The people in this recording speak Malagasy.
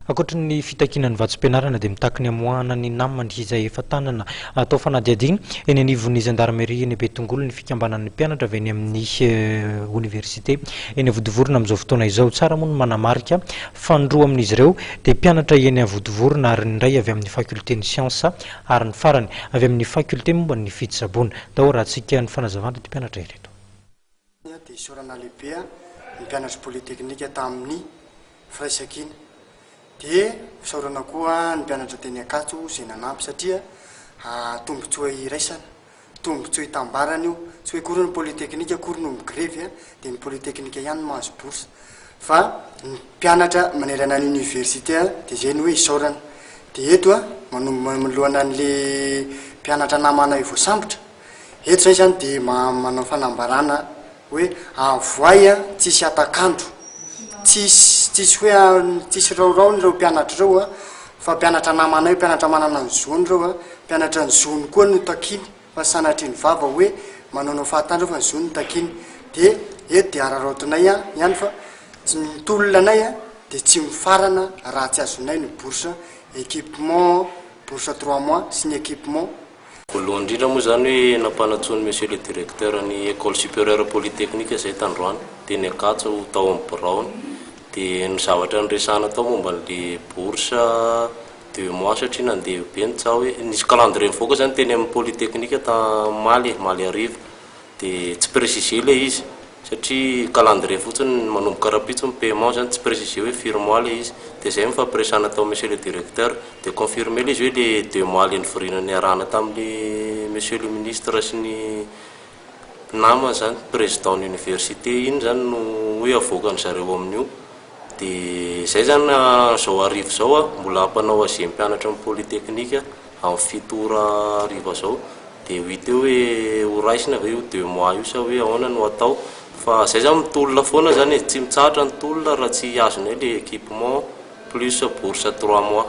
Ankoatry ny fitakiana ny vatsim-pianarana dia mitaky ny hamoahana ny namany izay efa tanana atao fanadihadiana eny anivon'ny zandarmeria eny Betongolo ny fikambanan'ny mpianatra avy eny amin'ny oniversite eny Vontovorona amin'izao fotoana izao. Tsara moa ny manamarika fa ny roa amin'izy ireo dia mpianatra eny Vontovorona ary ny iray avy amin'ny fakiolten'ny siansa ary ny farany avy amin'ny fakiolite momba ny fitsaboana. Ndao arahantsika ny fanazavana ireto mpianatra ireto. Dia isaorana lehibe ny mpianatry Polytechnique tamin'ny firaisankina. Dia fisaorana koa ny mpianatra teny Ankatso izay nanampy satria tombontsoa iraisana, tombontsoa itambarana io. Tsy hoe akory ny Polytechnique akory no migrevy dia ny Polytechnique ihany no mahazo bourse fa ny mpianatra manerana ny université dia izay no hoe isaorana. Dia eto manoloana an'ilay mpianatra namanay voasambotra, eto izay izany dia manao fanambarana hoe avoay a, tsisy hatak'andro, tsisy tsisy hoe tsisy raoraony ireo mpianatra ireo a, fa mpianatra namanay, mpianatra manana ny zony ireo a, mpianatra ny zony koa no takiany fa tsy sanatria ny vava hoe manaonao fahatany ireo fa ny zony no takiany, dia eto dia araraotinay a ihany fa tsy ny tolona anay a dia tsy mifarana raha tsy azonay ny bourse équipement, bourse 3 mois sy ny équipement. Voalohany indrindra moa zany hoe nampanantsoin'ny monsieur le directeur ny École supérieure polytechnique zay tandroany teny Ankatso tao amin'ny biraony. Dia ny zavatra niresahana tao momba an'le bourse 2 mois satria nandeha be ny tsaho hoe nisy calendrier nivoaka zany teny amin'ny polytechnique tamaly maly hariva, dia tsy précisé ilay izy satria calendrier fotsiny, manomboka rahampitso ny paiement zany, tsy précisé hoe firy mois le izy. Dia zay mifampiresahana tao monsieur le directeur, dia confirmé le izy hoe le 2 mois le nivoriana niarahana tamin'ny monsieur le ministre sy ny namana zany, président ny université iny zany no hoe avoakany zareo amin'io. Dia zay zany zao hariva zao a mbola hampanao azy mpianatra amin'ny polytechnique amin'ny 7 ora hariva zao, dia ho hita eo hoe ho raisina ve io 2 mois io sa hoe ahoana no atao. Fa zay zany mitolona foana zany e, tsy mitsahatra ny tolona raha tsy azonay le équipement plus bourse 3 mois.